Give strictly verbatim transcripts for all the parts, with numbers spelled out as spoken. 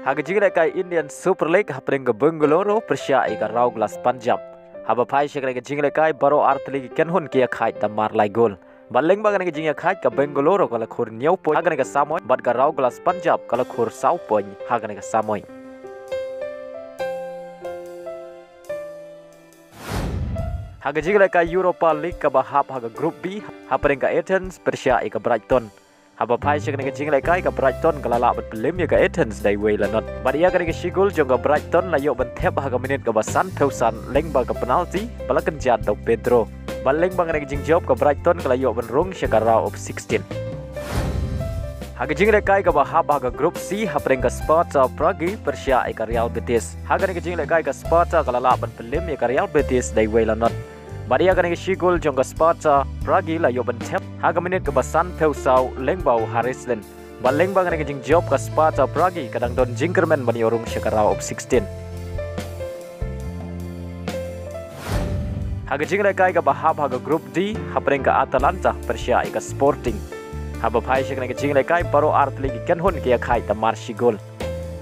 Ha ka jinglehkai Indian Super League hapdeng ka Bengaluru pyrshah ïa ka Rao Glass Punjab. Haba phai sha kane ka jinglehkai baroh artylli ki kynhun ki ïakhaid da mar lai gol. Bad lyngba kane ka jingïakhaid ka Bengaluru ka la khur hynñiew point ha kane ka samoi bad ka Rao Glass Punjab ka la khur saw point ha kane ka samoi. Ha ka jinglehkai Europa League kaba hap ha ka Group B hapdeng ka Athens pyrshah ïa ka Brighton. Haba phai sha kane ka jinglehkai ka Brighton ka la lah ban pynlem ïa ka Athens da iwei la not. Bad ïa kane ka shi gol jong ka Brighton la ïoh ban thep ha ka minit kaba sanphew san lyngba ka penalty ba la kynjat da u Pedro. Bad lyngba kane ka jingjop ka Brighton ka la ïoh ban rung sha ka round of sixteen. Ha ka jinglehkai kaba hap ha ka Group C hapdeng ka Sparta Prague pyrshah ïa ka Real Betis. Ha kane ka jinglehkai ka Sparta ka la lah ban pynlem ïa ka Real Betis da iwei la not. Bad ïa kane ka shi gol jong ka Sparta Prague la ïoh ban thep ha ka minit kaba sanphew saw lyngba u Haris Lin. Bad lyngba kane ka jingjop ka Sparta Prague ka dang don jingkyrmen ban ïoh rung sha ka round of sixteen. Ha ka jinglehkai kaba hap ha ka Group D hapdeng ka Atalanta pyrshah ïa ka Sporting. Haba phai sha kane ka jinglehkai baroh artylli ki kynhun ki ïakhaid da mar shi gol.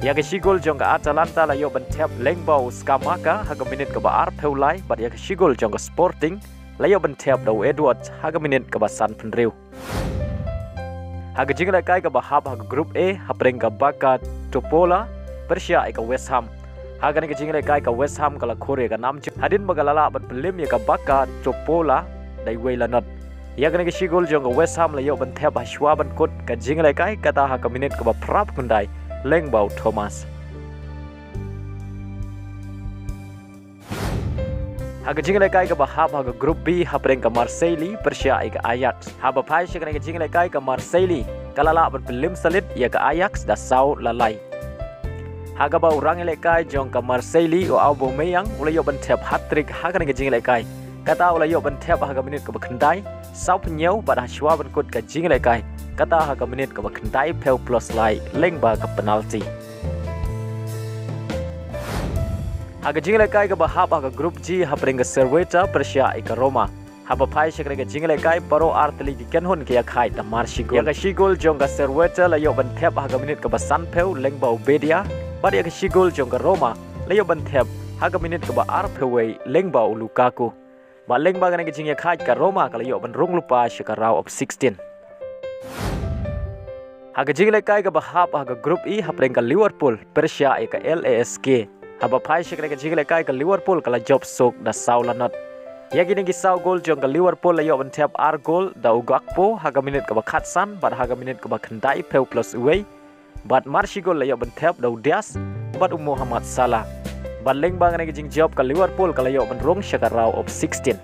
Ïa ka shi gol jong ka Atalanta la ïoh ban thep lyngba u Scamacca ha ka minit kaba arphew lai bad ïa ka shi gol jong ka Sporting la ïoh ban thep da u Edward ha ka minit kaba sanphew hynriew. Ha ka jinglehkai kaba hap ha ka Group A hapdeng ka Bacca Topola pyrshah ïa ka West Ham. Ha kane ka jinglehkai ka West Ham ka la khur ïa ka nam jong hadien ba ka la lah ban pynlem ïa ka Bacca Topola da iwei la not. Ïa kane ka shi gol jong ka West Ham la ïoh ban thep ha shuwa ban kut ka jinglehkai kata ha ka minit kaba phraphew khyndai lyngba u Thomas. Ha ka jinglehkai kaba hap ha ka Group B hapdeng ka Marseille pyrshah ïa ka Ajax. Haba phai sha kane ka jinglehkai ka Marseille ka la lah ban pynlem salit ïa ka Ajax da saw la lai. Ha kaba u rangïalehkai jong ka Marseille u Aubameyang u la ïoh ban thep hat-trick ha kane ka jinglehkai. Kata u la ïoh ban thep ha ka minit kaba khyndai, sawphew hynñiew bad ha shuwa ban kut ka jinglehkai kata ha ka minit kaba khyndaiphew plus lai lyngba ka penalty. Ha ka jinglehkai kaba hap ha ka Group G hapdeng ka Cerveta pyrshah ïa ka Roma. Haba phai sha kane ka jinglehkai baroh artylli ki kynhun ki ïakhaid da mar shi gol. Ïa ka shi gol jong ka Cerveta la ïoh ban thep ha ka minit kaba sanphew lyngba u Bedia bad ïa ka shi gol jong ka Roma la ïoh ban thep ha ka minit kaba arphew wei lyngba u Lukaku. Bad lyngba kane ka jingïakhaid ka Roma ka la ïoh ban rung lypa sha ka round of sixteen. Ha ka jinglehkai kaba hap ha ka Group E hapdeng ka Liverpool pyrshah ïa ka L A S K. Haba phai sha kane ka jinglehkai ka Liverpool ka la jop suk da saw la not. Ïa kine ki saw gol jong ka Liverpool la ïoh ban thep ar gol da u Gakpo ha ka minit kaba khatsan bad ha ka minit kaba khyndaiphew plus uwei. Bad mar shi gol la ïoh ban thep da u Diaz bad u Mohamed Salah. Bad lyngba kane ka jingjop ka Liverpool ka la ïoh ban rung sha ka round of sixteen.